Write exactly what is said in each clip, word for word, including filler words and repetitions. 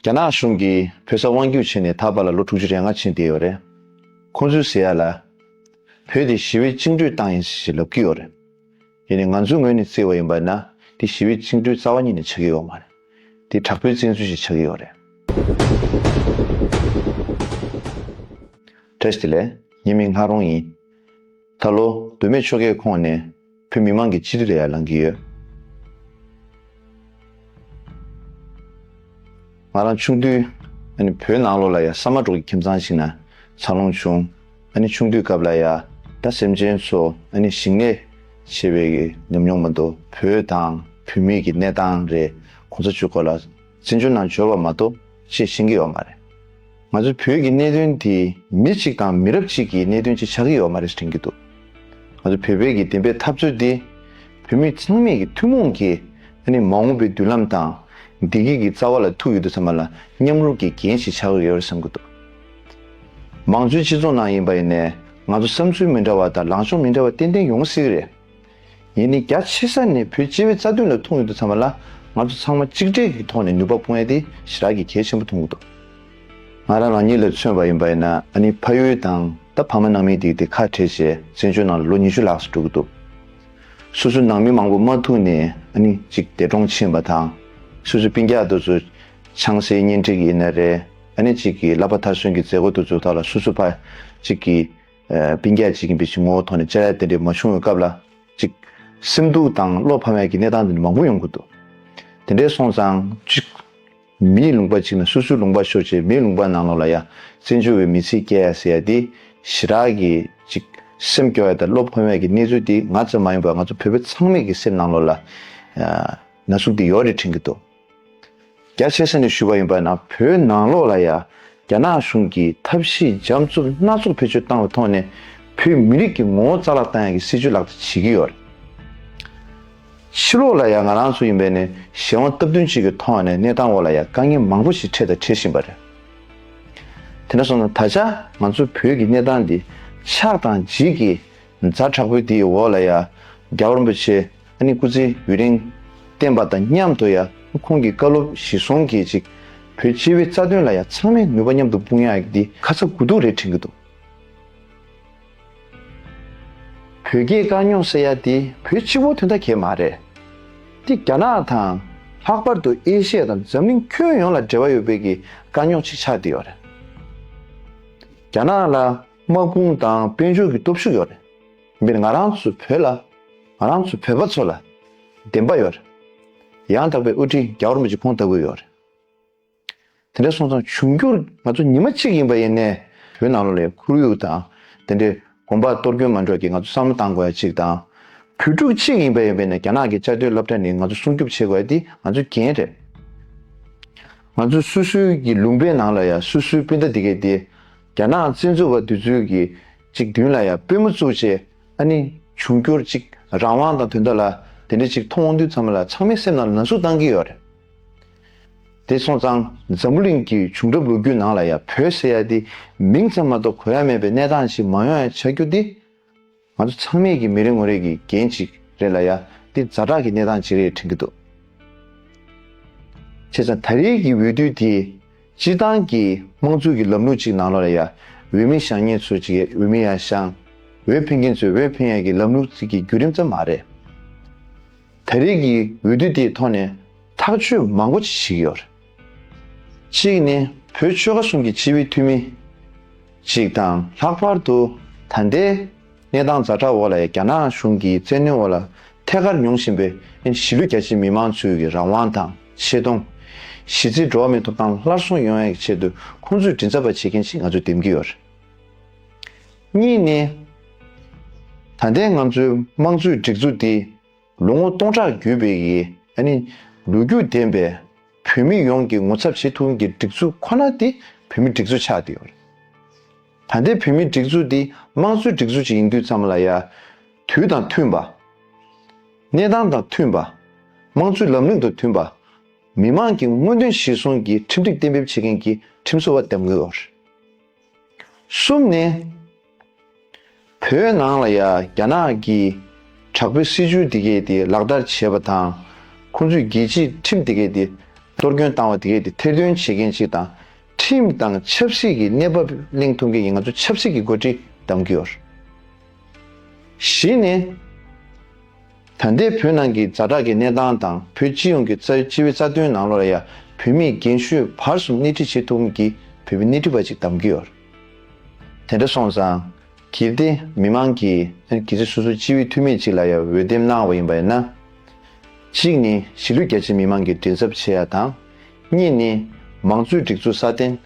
རྒྱ་ནག་གཞུང་གིས་བོད་ས་དབང་སྒྱུར་བྱས་ནས་ད་བར་ལ་ལོ་དྲུག་ཅུ་རེ་ལྔ་ཕྱིན་བསྡད་ཡོད་རེད། ཁོང་ཚོས་ཟེར་ཡ་ལ། བོད་དེ་ཞི་བའི་བཅིངས་འགྲོལ་བཏང་ཡིན་ཞེས་ལབ་ཀྱི་ཡོད་རེད། ཡིན་ནའི་ང་ཚོའི་ངོས་ནས་བརྩིས་པ་ཡིན་པ་ན། དེ་ཞི་བའི་བཅིངས་འགྲོལ་རྩ་བ་ཉིད་ནས་ཆགས་ཀྱི་ཡོད་མ་རེད། དེ་དྲག་པོའི་བཙན་འཛུལ་ཞིག་ཆགས་ཀྱི་ཡོད་རེད། བཀྲ་ཤིས་བདེ་ལེགས། ངའི་མིང་ལྷ་རོང་ཡིན། ད་ལོ་མདོ་སྨད་ཆོལ་ཁའི་ཁོངས་ནས་བོད་མི་མང་གི་སྤྱི་འཐུས་ལ་ཡར་ལངས་ཀྱི་ཡོད། ང་རང་ཆུང་དུས་ཨ་ནི་བོད་ནང་ལོགས་ལ་ཡ་ས་དམའ་འབྲོག་གི་ཁྱིམ་ཚང་ཞིག་ན་འཚར་ལོངས་བྱུང་། ཨ་ནི་ཆུང་དུས་སྐབས་ལ་ཡ་ད་སེམས་ཅན་ཚོ་ཨ་ནི་ཞིང་ལས་བྱེད་པའི་ཉམས་མྱོང་མ་གཏོགས། བོད་དང་བོད་མིའི་གི་གནས་སྟངས་རེད། གོང་ས་མཆོག་སྐོར་ལ་བཙན་བྱོལ་ནང་འབྱོར་བ་མ་གཏོགས་ཅིག་ཤེས་ཀྱི་ཡོད་མ་རེད། ང་ཚོ་བོད་ཀྱི་གནད་དོན་དེ་མི་གཅིག་དང་མི་རབས་གཅིག་གི་གནད་དོན་ཅིག་ཆགས་ཀྱི་ཡོད་མ་རེད་དྲན་གྱི་འདུག། ང་ཚོ་བོད་པའི་གི་བདེན་པའི་འཐབ་རྩོད་འདི་བོད་མི་ཚང་མས་ཀྱི་ཐུན་མོང་གི་ཨ་ནི་མ་འོངས་པའི་མདུན་ལམ་དང་བདེ་སྐྱིད་ཀྱི་རྩ་བ་ལ་ཐུག་ཡོད་དུས་ཙམ་པ་ལ་མཉམ་རུབ་ཀྱི་འགན་ཞིག་ཆགས་ཀྱི་ཡོད་རེད་བསམ་གྱི་འདུག། མང་གཙོའི་སྤྱི་ཚོགས་ནང་ཡིན་པ་ཡིན་ནའི་ང་ཚོ་བསམ་ཚུལ་མི་འདྲ་བ་དང་ལངས་ཕྱོགས་མི་འདྲ་བ་ཏན་ཏན་ཡོང་སྲིད་ཀྱི་རེད། ཡིན་ནའི་རྒྱ་ཆེ་ས་ནས་བོད་སྤྱི་པའི་རྩ་དོན་ལ་ཐུག་ཡོང་དུས་ཙམ་པ་ལ་ང་ཚོ་ཚང་མ་གཅིག་སྒྲིལ་གྱི་ཐོག་ནས་ནུས་པ་སྤུངས་ཡ་དེ་ཞེ་དྲག་གི་གལ་ཆེན་པོ་མཐོང་གི་འདུག། ང་རང་རང་ཉིད་ལ་མཚོན་པ་ཡིན་པ་ཡིན་ན་ཨ་ནི་ཕ་ཡུལ་དང་ད་ཕ་མ་ནང་མི་དེ་དེ་ཁ་བྲལ་བྱས་བཙན་བྱོལ་ནང་ལ་ལོ་ཉི་ཤུ་ལྷག་ཙམ་འགྲོ་གི་འདུག། སོ་སོའི་ནང་མི་མང་པོ་མ་ཐུག་ནས་ཨ་ནི་གཅིག་འདས་གྲོངས་ཕྱིན་པ་དང་། སོ་སོའི་སྤུན་ཀྱག་དེ་ཚོ་ཆང་སའི་གཉེན་སྒྲིག་ཡིན་ན་རེད། ཨ་ནི་གཅིག་གི་ལག་པ་མཐར་སོན་གྱི་མཛད་སྒོ་དེ་ཚོ་དག་ལ་སོ་སོ་ཕ་གཅིག་གི་ཨ་སྤུན་ཀྱག་ཅིག་ཡིན་པའི་ཕྱིར་ངོ་བོ་ཐོག་ནས་བཅར་ཡ་དེ་འདྲ་མ་བྱུང་བའི་སྐབས་ལ་ཅིག་སེམས་སྡུག་དང་བློ་ཕམ་ཡ་གི་གནས་སྟངས་དེ་འདྲ་མང་པོ་ཡོང་གི་འདུག། དེ་འདྲ་སོང་ཙང་ཅིག་མིའི་ལུང་པ་ཅིག་ན་སོ་སོའི་ལུང་པ་ཤོར་བྱས་མིའི་ལུང་པ་ནང་ལོགས་ལ་ཡ་བཙན་བྱོལ་བའི་མི་ཚེ་སྐྱེལ་ཡ་ཟེར་ཡ་དེ་ཞེ་དྲག་གི་ཅིག་སེམས་སྐྱོ་ཡ་དང་བློ་ཕམ་ཡ་གི་གནས་ཚུལ་དེ་ང་ཙམ་མ་ཡིན་པར་ང་ཚོ་བོད་པ་ཚང་མའི་གི་སེམས་ནང་ལོགས་ལ་ན་ཟུག་དེ་ཡོད་རེད་དྲན་གྱི་འདུག། རྒྱ་ཆེ་ས་ནས་ཞུས་པ་ཡིན་པ་ན་བོད་ནང་ལོགས་ལ་ཡ་རྒྱ་ནག་གཞུང་གིས་ཐབས་ཤེས་འཇམ་རྩུབ་སྣ་ཚོགས་བེད་སྤྱོད་བཏང་བའི་ཐོག་ནས་བོད་མི་རིགས་ཀྱི་ངོ་བོ་རྩ་བརླག་བཏང་ཡ་གི་སྲིད་ཇུས་ལག་བསྟར་བྱེད་ཀྱི་ཡོད་རེད། ཕྱི་ལོགས་ལ་ཡ་ང་རང་ཚོ་ཡིན་པས་ནས་གཞན་དབང་སྟབས་བསྟུན་ཅིག་གི་ཐོག་ནས་གནས་སྟངས་འོག་ལ་ཡ་དཀའ་ངལ་མང་པོ་ཞིག་འཕྲད་དང་འཕྲད་བཞིན་པ་རེད། དེ་འདྲ་སོང་ན་ད་ཆ་ང་ཚོ་བོད་ཀྱི་གནས་སྟངས་འདི་ཆགས་དང་འཇིག་གི་ཛ་དྲག་པོའི་དེའི་འོག་ལ་ཡ་རྒྱལ་བ་རིན་པོ་ཆེ་ཨ་ནི་སྐུ་ཚེ་ཡུན་རིང་བརྟན་པ་དང་མཉམ་དུ་ཡ་ཁོང་གི་བཀའ་སློབ་གཞིར་བཟུང་གིས་ཅིག་བོད་སྤྱི་པའི་རྩ་དོན་ལ་ཡ་ཚང་མས་ནུས་པ་མཉམ་དུ་སྤུངས་ཡག་གི་འདི་ཁ་ཚ་དགོས་གཏུགས་རེད་དྲན་གྱི་འདུག། བོད་རྒྱའི་དཀའ་རྙོག་ཟེར་ཡ་དེ་བོད་གཅིག་པོ་དོན་དག་གལ་མ་རེད། དེ་རྒྱ་ནག་དང་ལྷག་པར་དུ་ཨེ་ཤི་ཡ་དང་འཛམ་གླིང་ཁྱོན་ཡོངས་ལ་འབྲེལ་བ་ཡོད་པའི་གི་དཀའ་རྙོག་ཅིག་ཆགས་བསྡད་ཡོད་རེད། རྒྱ་ནག་ལ་དམག་དཔུང་དང་དཔལ་འབྱོར་གྱི་སྟོབས་ཤུགས་ཡོད་རེད། འདིར་ང་རང་ཚོ་བོད་ལ་ང་རང་ཚོ་བོད་པ་ཚོ་ལ་བདེན་པ་ཡོད་རེད། ཡང་དག་པའི་དབུ་ཁྲིད་རྒྱལ་བ་རིན་པོ་ཆེ་ཁོང་ལྟ་བུ་ཡོད་རེད། དེ་འདྲ་སོང་ཙང་འབྱུང་འགྱུར་ང་ཚོ་ཉི་མ་གཅིག་ཡིན་པ་ཡིན་ནའི་བོད་ནང་ལོགས་ལ་ཁོར་ཡུག་དང་དེ་འདྲའི་དགོན་པ་གཏོར་སྐྱོན་མ་འགྲོ་གི་ང་ཚོ་བསམ་བློ་བཏང་དགོས་ཡ་གཅིག་དང་། བོད་ཕྲུག་གཅིག་ཡིན་པ་ཡིན་པས་ནའི་རྒྱ་ནག་གི་བཅའ་སྡོད་སློབ་གྲྭ་ནས་ང་ཚོ་སྲུང་སྐྱོབ་བྱེད་དགོས་ཡ་དེ་ང་ཚོའི་འགན་རེད། ང་ཚོ་སོ་སོའི་གི་ལུང་པའི་ནང་ལ་ཡ་སོ་སོའི་སྤུན་ཟླ་དེ་གས་དེ་རྒྱ་ནག་བཙན་འཛུལ་བ་དེ་ཚོའི་གི་གཅིག་མདུན་ལ་ཡ་པུས་མོ་བཙུགས་བྱས་ཨ་ནི་འབྱུང་འགྱུར་གཅིག་རང་དབང་དང་དོན་དག་ལ་དེ་འདྲ་གཅིག་མཐོང་འོང་དུས་ཙམ་ལ་ཚང་མའི་སེམས་ནང་ལ་ན་ཟུག་བཏང་གི་ཡོད་རེད། དེ་སོང་ཙང་འཛམ་བུ་གླིང་གི་བྱུང་རབས་ལོ་རྒྱུས་ནང་ལ་ཡ་བོད་ཟེར་ཡ་དེ་མིང་ཙམ་མ་གཏོགས་གོ་ཡ་མེད་པའི་གནས་སྟངས་ཤིག་མ་ཡོང་ཡ་བྱ་རྒྱུ་དེ་ང་ཚོ་ཚང་མས་ཀྱི་མི་རེ་ངོ་རེ་གི་འགན་ཅིག་རེད་ལ་ཡ་དེ་ཛ་དྲག་གི་གནས་སྟངས་ཅིག་རེད་དྲན་གྱི་འདུག། བྱས་ཙང་ད་རེས་ཀྱི་འོས་བསྡུ་དེ་སྤྱིར་བཏང་གི་དམངས་གཙོའི་གི་ལམ་ལུགས་ཅིག་ནང་ལོགས་ལ་ཡ་འོས་མི་བཞེངས་མཁན་ཚོ་ཅིག་འོས་མི་ཡ་བཞེངས། འོས་འཕེན་མཁན་ཚོས་འོས་འཕེན་ཡ་གི་ལམ་ལུགས་ཅིག་གི་བརྒྱུད་རིམ་ཙམ་མ་རེད། ད་རེས་ཀྱི་འོས་བསྡུ་དེའི་ཐོག་ནས་ཐག་གཅོད་མང་པོ་ཅིག་བྱེད་ཀྱི་ཡོད་རེད། གཅིག་ནི་བོད་ཆོལ་ཁ་གསུམ་གྱི་སྤྱི་པའི་འཐུས་མི་ཅིག་དང་ལྷག་པར་དུ་ད་ལྟའི་གནས་སྟངས་ཛ་དྲག་འོག་ལ་ཡ་རྒྱ་ནག་གཞུང་གི་བཙན་གནོན་འོག་ལ་ཐད་ཀར་མྱོང་བཞིན་པའི་གཞིས་ལུས་རྒྱ་ཆེའི་མི་མང་ཚོའི་གི་རང་དབང་དང་ཆེ་མཐོང་། གཞི་རྩའི་འགྲོ་བ་མིའི་ཐོབ་ཐང་སླར་གསོ་ཡོང་ཡ་གི་ཆེད་དུ་ཁོང་ཚོས་མགྲིན་ཚབ་པ་བྱེད་མཁན་ཞིག་ང་ཚོས་འདེམས་ཀྱི་ཡོད་རེད། གཉིས་ནི། ད་ལྟའི་ང་ཚོའི་དམངས་གཙོའི་སྒྲིག་འཛུགས་འདི་ལོ་ངོ་སྟོང་ཕྲག་བརྒྱུད་པའི་གི་ཨ་ནི་ལོ་རྒྱུས་ལྡན་པའི་བོད་མི་ཡོངས་ཀྱི་ངོ་ཚབ་བྱེད་ཐུབ་མཁན་གྱི་སྒྲིག་འཛུགས་ཁོ་ན་དེ་བོད་མིའི་སྒྲིག་འཛུགས་ཆགས་བསྡད་ཡོད་རེད། ད་ལྟའི་བོད་མིའི་སྒྲིག་འཛུགས་འདི་དམངས་གཙོའི་སྒྲིག་འཛུགས་ཅིག་ཡིན་དུས་ཙམ་ལ་ཡ། དུས་དང་མཐུན་པ། གནས་སྟངས་དང་མཐུན་པ། དམངས་གཙོའི་ལམ་ལུགས་དང་མཐུན་པ། མི་མང་གི་མངོན་འདོད་གཞིར་བཟུང་གི་ཁྲིམས་སྒྲིག་གཏན་འབེབས་བྱེད་མཁན་གྱི་ཁྲིམས་བཟོ་བ་འདེམས་དགོས་པ་རེད། གསུམ་ནི། བོད་ནང་ལ་ཡ་རྒྱ་ནག་གི་དྲག་པོའི་སྲིད་བྱུས་འདི་གས་དེ་ལག་བསྟར་བྱས་པ་དང་། ཁོང་ཚོས་རྒྱལ་སྤྱིའི་ཁྲིམས་འདི་གས་དེ་ གཏོར་སྐྱོན་བཏང་བ་དེ་གས་དེ་ཐེར་འདོན་བྱེད་མཁན་ཅིག་དང་། ཁྲིམས་དང་ཆབ་སྲིད་ཀྱི་གནས་བབ་གླེང་ཐུབ་མཁན་གྱི་ང་ཚོ་ཆབ་སྲིད་ཀྱི་འགོ་ཁྲིད་གདམ་གྱི་ཡོད་རེད། བཞི་ནི། ད་ལྟའི་བོད་ནང་གི་ཛ་དྲག་གི་གནས་སྟངས་དང་བོད་སྤྱི་ཡོངས་ཀྱི་རྩ་སྤྱི་པའི་རྩ་དོན་ནང་ལོགས་ལ་ཡང་བོད་མིའི་རྒན་གཞོན་བར་གསུམ་སྣེ་ཁྲིད་བྱེད་ཐུབ་མཁན་གྱི་བོད་པའི་སྣེ་ཁྲིད་པ་ཅིག་གདམ་གྱི་ཡོད་རེད། དེ་འདྲ་སོང་ཙང་། གལ་ཏེ་མི་མང་གིས་གལ་སྲིད་སོ་སོའི་སྤྱི་པའི་འཐུས་མི་ཅིག་ལ་ཡང་འོས་འདེམས་གནང་བ་ཡིན་པ་ཡིན་ན། གཅིག་ནི་གཞིས་ལུས་རྒྱ་ཆེའི་མི་མང་གི་མགྲིན་ཚབ་བྱེད་ཡ་དང་། གཉིས་ནི་མང་གཙོའི་སྒྲིག་འཛུགས་སྲ་བརྟན།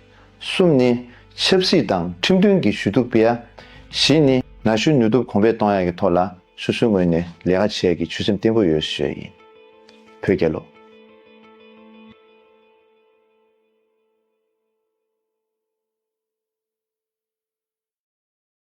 གསུམ་ནི་ཆབ་སྲིད་དང་ཁྲིམས་མཐུན་གྱི་ཞུ་གཏུག་སྤེལ་ཡ། བཞི་ནི་ན་གཞོན་ནུས་སྟོབས་གོང་འཕེལ་གཏོང་ཡ་གི་ཐོག་ལ་སོ་སོའི་ངོས་ནས་ལས་ཀ་བྱེད་ཡ་གི་ཆོད་སེམས་བརྟན་པོ་ཡོད་ཞུ་ཡ་ཡིན། བོད་རྒྱལ་ལོ།